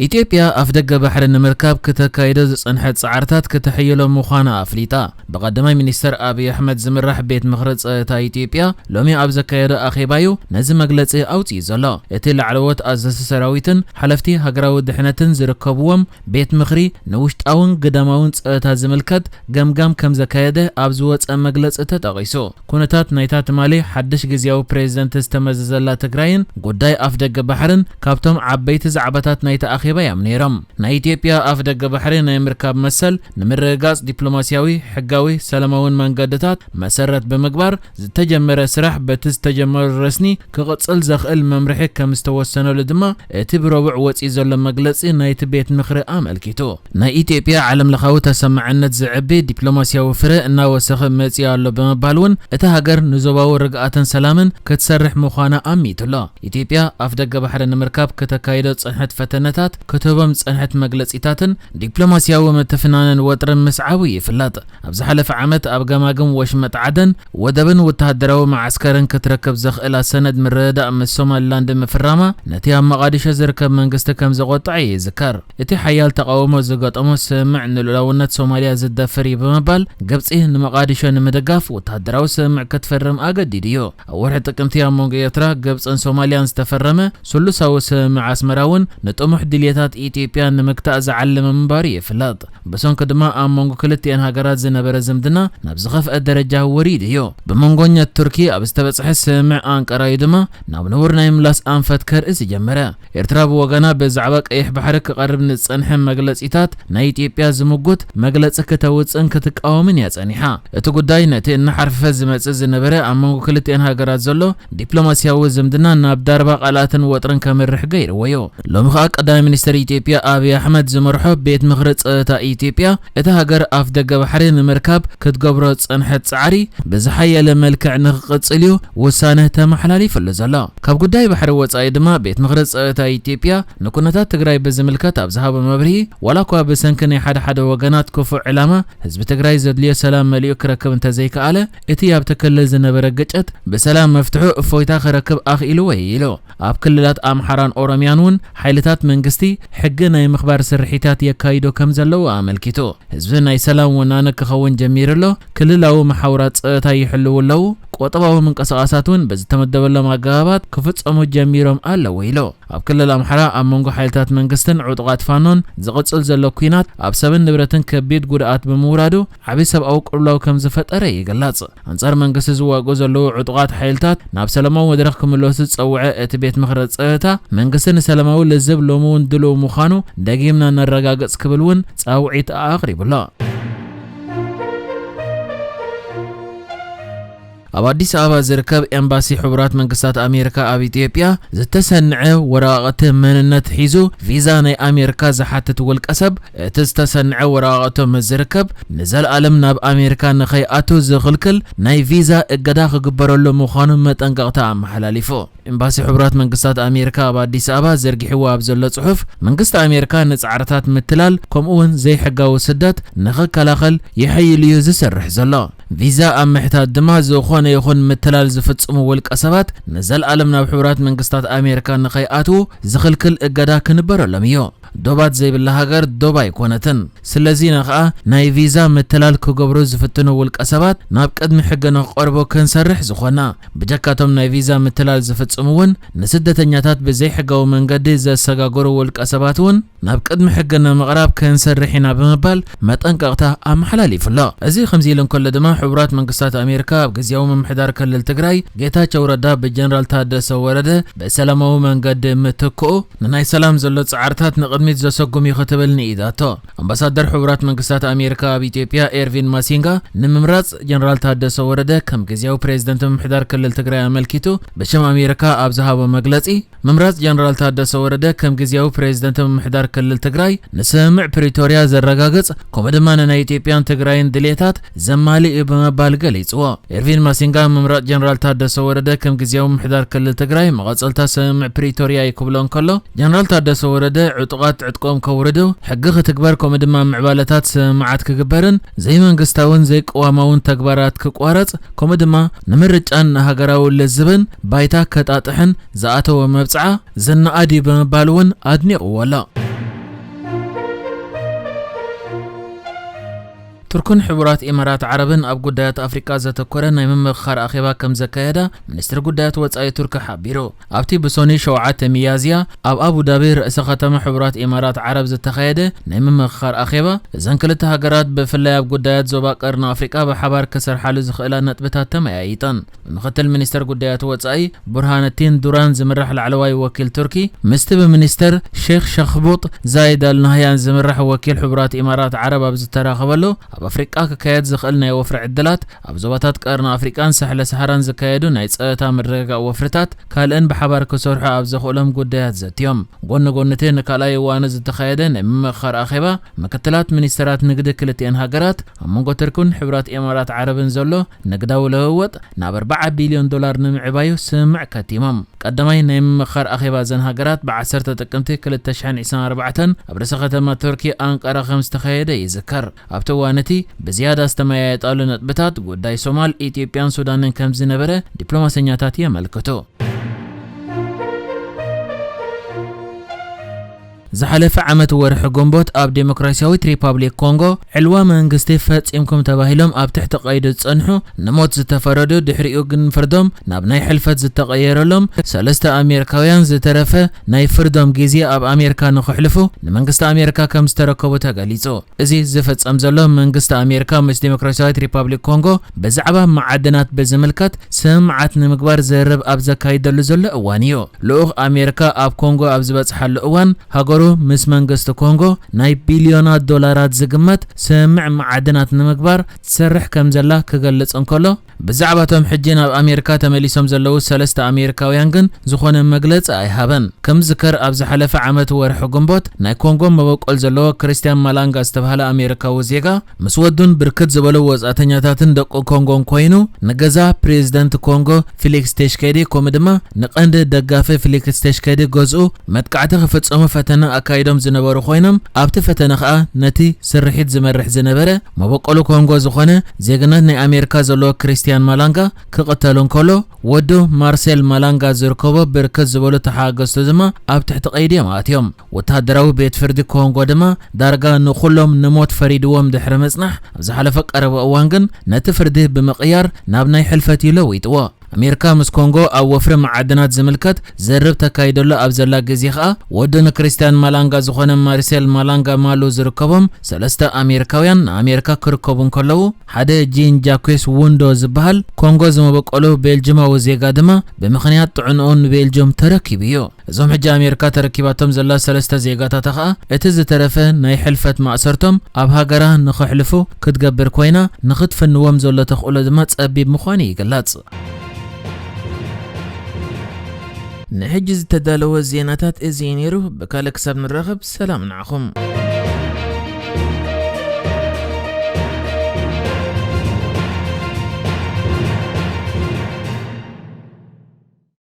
ኢትዮጵያ ኣፍደገ ባሕሪ ንምርካብ ክተካይዶ ዝጸንሐት ጻዕርታት ክተሐይሎ ምዃና ኣፍሊጣ። ብቐዳማይ ሚኒስተር ኣብይ ኣሕመድ ዝምራሕ ቤት ምኽሪ ጸጥታ ኢትዮጵያ ሎሚ ኣብ ዘካየዶ ኣኼባዩ ነዚ መግለጺ ኣውጺኡ ዘሎ። እቲ ላዕለዎት ኣዘዝቲ ሰራዊትን ሓለፍቲ ሃገራዊ ድሕነትን ዝርከብዎም ቤት ምኽሪ ንውሽጣውን ግዳማውን ጸጥታ ዝምልከት ገምጋም ከም ዘካየደ ኣብ ዝወጸ መግለጺ ተጠቒሱ። ኩነታት ናይታ ትማሊ ሓድሽ ግዝያዊ ፕሬዝደንት ዝተመዘዘላ ትግራይን ጉዳይ ኣፍደገ ባሕርን ካብቶም ዓበይቲ ዛዕባታት ናይቲ ኣኼባ እዮም ነይሮም። ናይ ኢትዮጵያ ኣፍደገ ባሕሪ ናይ ምርካብ መሰል ንምርግጋጽ ዲፕሎማስያዊ፣ ሕጋዊ፣ ሰላማውን መንገድታት መሰረት ብምግባር ዝተጀመረ ስራሕ በቲ ዝተጀመሩ ረስኒ ክቕጽል ዘኽእል መምርሒ ከም ዝተወሰነሉ ድማ እቲ ብረቡዕ ወጺኡ ዘሎ መግለጺ ናይቲ ቤት ምኽሪ ኣመልኪቱ። ናይ ኢትዮጵያ ዓለም ለኻዊ ተሰማዕነት ዘዕቢ ዲፕሎማስያዊ ፍረ እናወሰኸ መጺኡ ኣሎ ብምባል እውን እታ ሃገር ንዞባዊ ርግኣትን ሰላምን ክትሰርሕ ምዃና ኣሚቱ ኣሎ። ኢትዮጵያ ኣፍደገ ባሕሪ ንምርካብ ከተካይዶ ዝጸንሐት ፈተነታት ክትህቦም ዝጸንሐት መግለጺታትን ዲፕሎማስያዊ ምትፍናንን ወጥርን ምስዓቡ ይፍለጥ። ኣብ ዝሓለፈ ዓመት ኣብ ገማግም ወሽመጥ ዓደን ወደብን ወተሃደራዊ መዓስከርን ክትረክብ ዘኽእላ ሰነድ ምርድዳእ ምስ ሶማሊላንድ ምፍራማ ነቲ ኣብ መቓዲሾ ዝርከብ መንግስቲ ከም ዘቖጠዐ ይዝከር። እቲ ሓያል ተቓውሞ ዝገጠሞ ስምምዕ ንልኡላውነት ሶማልያ ዝደፍር እዩ ብምባል ግብጺ ንመቓዲሾ ንምድጋፍ ወተሃደራዊ ስምምዕ ክትፈርም ኣገዲዱ እዩ። ኣብ ወርሒ ጥቅምቲ ኣብ መንጎ ኤርትራ፣ ግብጽን ሶማልያን ዝተፈረመ ስሉሳዊ ስምምዕ ኣስመራ እውን ንጥሙሕ ድልየታት ኢትዮጵያ ንምግታእ ዝዓለመ ምንባሩ ይፍለጥ። ብሰንኩ ድማ ኣብ መንጎ ክልቲኤን ሃገራት ዝነበረ ዝምድና ናብ ዝኸፍአ ደረጃ ወሪዱ እዩ። ብመንጎኛ ቱርኪ ኣብ ዝተበጽሐ ስምምዕ ኣንቀራዩ ድማ ናብ ንቡር ናይ ምላስ ኣንፈት ከርኢ ዝጀመረ። ኤርትራ ብወገና ብዛዕባ ቀይሕ ባሕሪ ክቐርብ ንዝጸንሐ መግለጺታት ናይ ኢትዮጵያ ዝምጉት መግለጺ ክተውጽእን ክትቃወምን እያ ጸኒሓ። እቲ ጉዳይ ነቲ እናሓርፈፈ ዝመጽእ ዝነበረ ኣብ መንጎ ክልቲኤን ሃገራት ዘሎ ዲፕሎማስያዊ ዝምድና ናብ ዳርባ ቃላትን ወጥርን ከምርሕ ገይርዎ እዩ። ሎሚ ኸኣ ቀዳማይ ሚኒስተር ኢትዮጵያ ኣብይ ኣሕመድ ዝመርሖ ቤት ምኽሪ ጸጥታ ኢትዮጵያ እታ ሃገር ኣፍ ደገ ባሕሪ ንምርካብ ክትገብሮ ዝጸንሐት ጻዕሪ ብዝሓየለ መልክዕ ንኽቕጽል እዩ ውሳነ ተመሓላሊፍሉ ዘሎ። ካብ ጉዳይ ባሕሪ ወጻኢ ድማ ቤት ምኽሪ ጸጥታ ኢትዮጵያ ንኩነታት ትግራይ ብዝምልከት ኣብ ዝሃቦ መብርሂ፣ ዋላ እኳ ብሰንኪ ናይ ሓደ ሓደ ወገናት ክፉእ ዕላማ ህዝቢ ትግራይ ዘድልዮ ሰላም መሊኡ ክረክብ እንተዘይከኣለ፣ እቲ ኣብቲ ክልል ዝነበረ ግጭት ብሰላም መፍትሑ እፎይታ ክረክብ ኣኽኢልዎ እዩ ኢሉ። ኣብ ክልላት ኣምሓራን ኦሮምያን እውን ሓይልታት መንግስቲ ሕጊ ናይ ምኽባር ስርሒታት የካይዶ ከም ዘለዉ ኣመልኪቱ፣ ህዝቢ ናይ ሰላም ወናኒ ክኸውን ጀሚሩ ኣሎ፣ ክልላዊ መሓውራት ጸጥታ ይሕልዉ ኣለዉ፣ ቁጠባዊ ምንቅስቓሳት እውን ብዝተመደበሎም ኣገባባት ክፍጸሙ ጀሚሮም ኣለዉ ኢሉ። ኣብ ክልል ኣምሓራ ኣብ መንጎ ሓይልታት መንግስትን ዕጡቓት ፋኖን ዝቕጽል ዘሎ ኲናት ኣብ ሰብን ንብረትን ከቢድ ጉድኣት ብምውራዱ ዓቢ ሰብኣዊ ቅልውላው ከም ዝፈጠረ ይግለጽ። ኣንጻር መንግስቲ ዝዋግኡ ዘለዉ ዕጡቓት ሓይልታት ናብ ሰላማዊ መድረኽ ክምለሱ ዝጸውዐ እቲ ቤት ምኽሪ ጸጥታ፣ መንግስቲ ንሰላማዊ ልዝብ ሎሚ እውን ድሉው ምዃኑ ደጊምና ነረጋግጽ ክብል እውን ጻውዒት ኣቕሪቡ ኣሎ። ኣብ ኣዲስ ኣበባ ዝርከብ ኤምባሲ ሕቡራት መንግስታት ኣሜሪካ ኣብ ኢትዮጵያ ዝተሰንዐ ወረቓቕቲ መንነት ሒዙ ቪዛ ናይ ኣሜሪካ ዝሓትት ውልቀ ሰብ፣ እቲ ዝተሰንዐ ወረቓቕቱ ምስ ዝርከብ ንዘለኣለም ናብ ኣሜሪካ ንኸይኣቱ ዝኽልክል ናይ ቪዛ እገዳ ክግበረሉ ምዃኑ መጠንቀቕታ ኣመሓላሊፉ። ኤምባሲ ሕቡራት መንግስታት ኣሜሪካ ኣብ ኣዲስ ኣበባ ዘርጊሕዎ ኣብ ዘሎ ጽሑፍ፣ መንግስቲ ኣሜሪካ ንጻዕርታት ምትላል ከምኡ እውን ዘይሕጋዊ ስደት ንኽከላኸል ይሕይል እዩ ዝሰርሕ ዘሎ። ቪዛ ኣብ ምሕታት ድማ ዝኾነ ይኹን ምትላል ዝፍጽሙ ውልቀ ሰባት ንዘለኣለም ናብ ሕቡራት መንግስታት ኣሜሪካ ንኸይኣትዉ ዝኽልክል እገዳ ክንበረሎም እዩ። ዶባት ዘይብላ ሃገር ዶብ ኣይኮነትን። ስለዚና ኸኣ ናይ ቪዛ ምትላል ክገብሩ ዝፍትኑ ውልቀ ሰባት ናብ ቅድሚ ሕጊ ንኽቐርቡ ክንሰርሕ ዝኾና። ብጀካቶም ናይ ቪዛ ምትላል ዝፍጽሙ እውን ንስደተኛታት ብዘይሕጋዊ መንገዲ ዘሰጋግሩ ውልቀ ሰባት እውን ናብ ቅድሚ ሕጊ ንምቕራብ ክንሰርሕ ኢና ብምባል መጠንቀቕታ ኣመሓላሊፉ ኣሎ። እዚ ከምዚ ኢሉ እንከሎ ድማ ሕቡራት መንግስታት ኣሜሪካ ኣብ ግዝያዊ ምምሕዳር ክልል ትግራይ ጌታቸው ረዳ ብጀነራል ታደሰ ወረደ ብሰላማዊ መንገዲ ምትክኡ ንናይ ሰላም ዘሎ ጻዕርታት ንቕድሚት ዘሰጉም እዩ ክትብል ንኢዳቶ። ኣምባሳደር ሕቡራት መንግስታት ኣሜሪካ ኣብ ኢትዮጵያ ኤርቪን ማሲንጋ ንምምራጽ ጀነራል ታደሰ ወረደ ከም ግዝያዊ ፕሬዝደንት ምምሕዳር ክልል ትግራይ ኣመልኪቱ ብሽም ኣሜሪካ ኣብ ዝሃቦ መግለጺ፣ ምምራጽ ጀነራል ታደሰ ወረደ ከም ግዝያዊ ፕሬዝደንት ምምሕዳር ክልል ትግራይ ንስምምዕ ፕሪቶርያ ዘረጋግጽ፣ ከምኡ ድማ ንናይ ኢትዮጵያን ትግራይን ድሌታት ዘማልእ እዩ ብምባል ገሊጽዎ። ኤርቪን ማሲንጋ ምምራጽ ጀነራል ታደሰ ወረደ ከም ግዝያዊ ምምሕዳር ክልል ትግራይ መቐጸልታ ስምምዕ ፕሪቶርያ እዩ ክብሎ እንከሎ፣ ጀነራል ታደሰ ወረደ ዕጡቓት ዕጥቆም ከውርዱ፣ ሕጊ ክትግበር፣ ከምኡ ድማ ምዕባለታት ስምምዓት ክግበርን ዘይመንግስታውን ዘይቅዋማውን ተግባራት ክቋረጽ፣ ከምኡ ድማ ንምርጫን ንሃገራዊ ልዝብን ባይታ ከጣጥሕን ዝኣተወ መብጽዓ ዝነኣድ እዩ ብምባል እውን ኣድኒቕዎ ኣሎ። ቱርክን ሕቡራት ኢማራት ዓረብን ኣብ ጉዳያት ኣፍሪቃ ዘተኮረ ናይ ምምኽኻር ኣኼባ ከም ዘካየዳ ሚኒስትሪ ጉዳያት ወጻኢ ቱርኪ ሓቢሩ። ኣብቲ ብሶኒ ሸውዓተ ሚያዝያ ኣብ ኣቡዳቢ ርእሰ ከተማ ሕቡራት ኢማራት ዓረብ ዝተኻየደ ናይ ምምኽኻር ኣኼባ፣ እዘን ክልተ ሃገራት ብፍላይ ኣብ ጉዳያት ዞባ ቀርኒ ኣፍሪቃ ብሓባር ክሰርሓሉ ዝኽእላ ነጥብታት ተመያይጠን። ብምኽትል ሚኒስተር ጉዳያት ወጻኢ ቡርሃነቲን ዱራን ዝምራሕ ላዕለዋይ ወኪል ቱርኪ ምስቲ ብሚኒስተር ሼክ ሸኽቡጥ ዛይድ ኣልናህያን ዝምራሕ ወኪል ሕቡራት ኢማራት ዓረብ ኣብ ዝተራኸበሉ፣ ኣብ ኣፍሪቃ ክካየድ ዝኽእል ናይ ወፍሪ ዕድላት፣ ኣብ ዞባታት ቀርኒ ኣፍሪቃን ሳሕለ ሰሃራን ዝካየዱ ናይ ጸጥታ ምርግጋእ ወፍርታት ካልእን ብሓባር ክሰርሑ ኣብ ዘኽእሎም ጉዳያት ዘትዮም። ጎኒ ጎኒ እቲ ንካልኣይ እዋኑ ዝተኻየደ ናይ ምምኽኻር ኣኼባ፣ ምክትላት ሚኒስተራት ንግዲ ክልቲኤን ሃገራት፣ ኣብ መንጎ ቱርክን ሕቡራት ኢማራት ዓረብን ዘሎ ንግዳዊ ልውውጥ ናብ ኣርባዓ ቢልዮን ዶላር ንምዕባዩ ስምምዕ ከቲሞም። ቀዳማይ ናይ ምምኽኻር ኣኼባ እዘን ሃገራት ብ ዓሰርተ ጥቅምቲ ክልተ ሽሕን ዕስራን ኣርባዕተን ኣብ ርእሰ ከተማ ቱርኪ ኣንቃራ ከም ዝተኻየደ ይዝከር። ኣብቲ እዋን እቲ ብዝያዳ ዝተመያየጣሉ ነጥብታት ጉዳይ ሶማል፣ ኢትዮጵያን ሱዳንን ከም ዝነበረ ዲፕሎማሰኛታት የመልክቱ። ዝሓለፈ ዓመት ወርሒ ግንቦት ኣብ ዴሞክራሲያዊት ሪፓብሊክ ኮንጎ ዕልዋ መንግስቲ ፈጺምኩም ተባሂሎም ኣብ ትሕቲ ቀይዲ ዝጸንሑ ንሞት ዝተፈረዱ፣ ድሕሪኡ ግን ፍርዶም ናብ ናይ ሕልፈት ዝተቐየረሎም ሰለስተ ኣሜሪካውያን ዝተረፈ ናይ ፍርዶም ግዜ ኣብ ኣሜሪካ ንኽሕልፉ ንመንግስቲ ኣሜሪካ ከም ዝተረከቡ ተገሊጹ። እዚ ዝፍጸም ዘሎ መንግስቲ ኣሜሪካ ምስ ዴሞክራሲያዊት ሪፓብሊክ ኮንጎ ብዛዕባ መዓድናት ብዝምልከት ስምምዓት ንምግባር ዘርብ ኣብ ዘካይደሉ ዘሎ እዋን እዩ። ልኡኽ ኣሜሪካ ኣብ ኮንጎ ኣብ ዝበጽሓሉ እዋን፣ ሃገሩ ምስ መንግስቲ ኮንጎ ናይ ቢልዮናት ዶላራት ዝግመት ስምምዕ መዓድናት ንምግባር ትሰርሕ ከም ዘላ ክገልጽ እንከሎ፣ ብዛዕባ እቶም ሕጂ ናብ ኣሜሪካ ተመሊሶም ዘለዉ ሰለስተ ኣሜሪካውያን ግን ዝኾነ መግለጺ ኣይሃበን። ከም ዝከር ኣብ ዝሓለፈ ዓመት ወርሒ ግንቦት ናይ ኮንጎ መበቆል ዘለዎ ክርስቲያን ማላንጋ ዝተባህለ ኣሜሪካዊ ዜጋ ምስ ወዱን ብርክት ዝበሉ ወጻእተኛታትን ደቂ ኮንጎን ኮይኑ፣ ንገዛ ፕሬዝደንት ኮንጎ ፊሊክስ ቴሽኬዲ ከምኡ ድማ ንቐንዲ ደጋፊ ፊሊክስ ቴሽኬዲ ገዝኡ መጥቃዕቲ ክፍጽሙ ፈተነ ኣካይዶም ዝነበሩ ኮይኖም፣ ኣብቲ ፈተነ ከኣ ነቲ ስርሒት ዝመርሕ ዝነበረ መበቆሉ ኮንጎ ዝኾነ ዜግነት ናይ ኣሜሪካ ዘለዎ ክርስቲያን ማላንጋ ክቕተሉ እንከሎ፣ ወዱ ማርሴል ማላንጋ ዝርከቦ ብርክት ዝበሉ ተሓገዝቱ ድማ ኣብ ትሕቲ ቀይዲ እዮም ኣትዮም። ወተሃደራዊ ቤት ፍርዲ ኮንጎ ድማ ዳርጋ ንኹሎም ንሞት ፈሪድዎም ድሕሪ ምጽናሕ፣ ኣብ ዝሓለፈ ቀረባ እዋን ግን ነቲ ፍርዲ ብምቕያር ናብ ናይ ሕልፈት እዩ ለዊጥዎ። ኣሜሪካ ምስ ኮንጎ ኣብ ወፍሪ መዓድናት ዝምልከት ዘርብ ተካይደሉ ኣብ ዘላ ግዜ ከኣ፣ ወዱ ንክሪስቲያን ማላንጋ ዝኾነ ማርሴል ማላንጋ ማሉ ዝርከቦም ሰለስተ ኣሜሪካውያን ንኣሜሪካ ክርከቡ እንከለዉ፣ ሓደ ጂን ጃኩስ ውንዶ ዝበሃል ኮንጎ ዝመበቆሉ ቤልጅማዊ ዜጋ ድማ ብምኽንያት ጥዕንኡ ንቤልጅም ተረኪቡ እዩ። እዞም ሕጂ ኣሜሪካ ተረኪባቶም ዘላ ሰለስተ ዜጋታታ ከኣ፣ እቲ ዝተረፈ ናይ ሕልፈት ማእሰርቶም ኣብ ሃገራ ንኸሕልፉ ክትገብር ኮይና፣ ንኽትፍንዎም ዘሎ ተኽእሎ ድማ ጸቢብ ምዃኑ ይግለጽ። ንሕጂ ዝተዳለወ ዜናታት እዚ እዩ ነይሩ። ብካልእ ክሳብ ንራኸብ፣ ሰላም ንዓኹም።